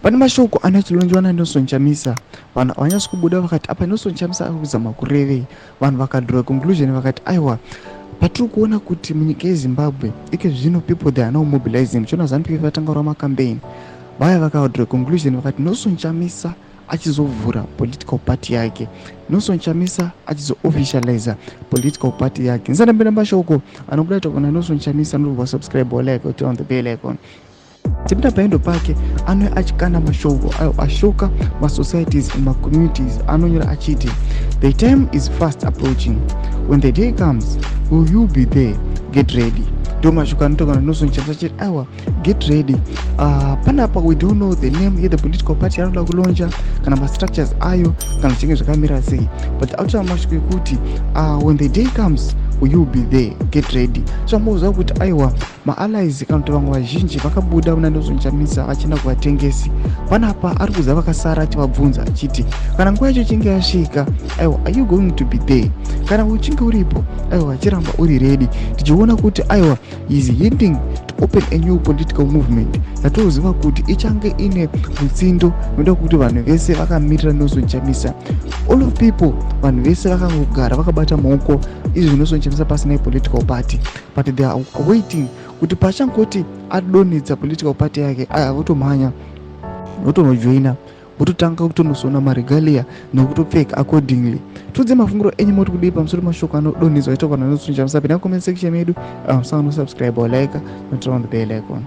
Pane mashoko anachilonjwa naNelson Chamisa, vanhu havanyatsi kubuda vakati apa Nelson Chamisa ari kuzama kurevei. Vanhu vakadraw conclusion vakati aiwa, patiri kuona kuti munyika yeZimbabwe ike zvino people, they are now mobilizing. Muchiona ZANU PF vatanga kurwa macampaign vaya, vakadraw conclusion vakati Nelson Chamisa achizovhura political party yake, Nelson Chamisa achizoofficializa political party yake. Ndisandambira mashoko anobuda tokona Nelson Chamisa, anobva subscribe or like, turn on the bell icon. Tipinda paendo pake anouya achikanda mashoko ayo ashoka masocieties and macommunities. Anonyora achiti, "The time is fast approaching. When the day comes, will you be there? Get ready." Ndo mashoko anotoka naNelson Chamisa achiti aiwa, get ready. Panapa we don't know the name yethe political party anoda kulauncha kana mastructures ayo kana zvichinge zvakamira sei, but autaura mashoko ekuti when the day comes, will you be there? Get ready. So amboziva kuti aiwa, maallies kana kuti vamwe vazhinji vakabuda muna Nelson Chamisa vachienda kuvatengesi. Panapa ari kuza vakasara achivabvunza achiti kana nguva yacho ichinge yasvika, aiwa, are you going to be there? Kana uchinge uripo, aiwa, chiramba uri ready. Tichiona kuti aiwa, is hinting to open a new political movement yatoziva kuti ichange ine mutsindo inoda kuti vanhu vese vakamirira Nelson Chamisa. All of people, vanhu vese vakangogara vakabata maoko izvi Nelson Chamisa pasina political party, but they are waiting kuti pachangoti adonhedza political party yake, aya votomhanya votonojoina, vototanga kutonosona maregalia nekutopfeka accordingly. Tiudze mafungiro enyu, moti kudii pamusoro mashoko anodonhedzwa aitwa naNelson Chamisa? Pinda comment section yedu, musanganwa subscribe or like, turn on the bell icon.